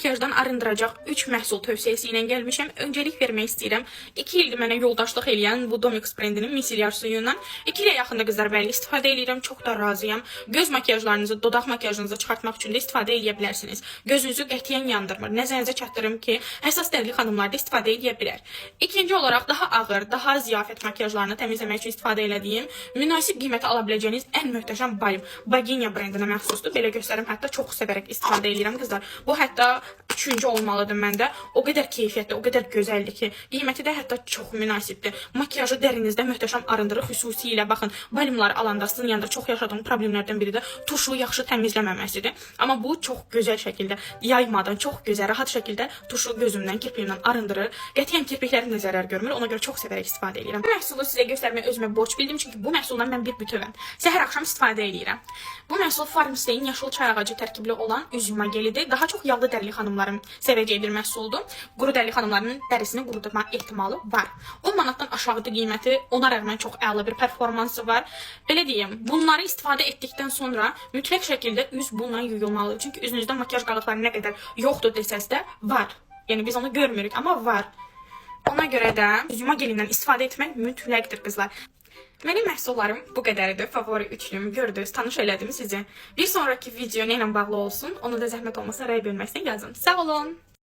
Makyajdan arındıracaq 3 məhsul tövsiyəsi ilə gəlmişəm. Öncəlik vermək istəyirəm. 2 ildir mənə yoldaşlıq eləyən bu Domix brendinin misellar suyundan. 2 ilə yaxında qızlar, bəli, istifadə eləyirəm. Çox da razıyam. Göz makiyajlarınızı, dodaq makiyajınızı çıxartmaq üçün də istifadə eləyə bilərsiniz. Gözünüzü qətiyyən yandırmır. Nəzərinizə çatdırım ki, həssas dərili xanımlar da istifadə edə bilər. İkinci olaraq daha ağır, daha ziyafət makiyajlarını təmizləmək üçün istifadə elədiyim, münasib qiymətə ala biləcəyiniz ən möhtəşəm balm Baginya brendinə məxsusdur. Belə göstərim, hətta çox sevərək istifadə eləyirəm qızlar. Bu hətta üçüncü olmalıdır məndə. O qədər keyfiyyətli, o qədər gözəldir ki, qiyməti də hətta çox münasibdir. Makiyajı dərinizdə möhtəşəm arındırır, xüsusilə baxın, balmları alanda sizin yanında çox yaşadığım problemlərdən biri də tuşu yaxşı təmizləməməsidir. Amma bu çox gözəl şəkildə yaymadan, çox gözəl, rahat şəkildə tuşu gözümdən, kirpiyimdən arındırır. Qətiyyən kirpiklərim də zərər görmür. Ona görə çox sevərək istifadə edirəm. Bu məhsulu sizə göstərməyi özümə borc bildim, çünki bu məhsuldan mən bir bütövəm. Səhər axşam istifadə edirəm. Bu məhsul Farmstay-in yaşıl çay ağacı tərkibli olan üz yuma gelidir. Daha çox yağlı dərili xanımların sevəcəyi bir məhsuldur. Quru dərili xanımların dərisini qurutma ehtimalı var. 10 manatdan aşağıdır qiyməti. Ona rəğmən çox əla bir performansı var. Belə deyim, bunları istifadə etdikdən sonra mütləq şəkildə üz bununla yuyulmalıdır. Çünki üzünüzdə makiyaj qalıqları nə qədər yoxdur desəz də var. Yəni biz onu görmürük, amma var. Ona görə də üz yuma gelindən istifadə etmək mütləqdir qızlar. Mənim məhsullarım bu qədərdir. Favori üçlüm gördünüz, tanış elədim sizi. Bir sonraki video nə ilə bağlı olsun, onu da zəhmət olmasa rəy bölməsinə yazın. Sağ olun.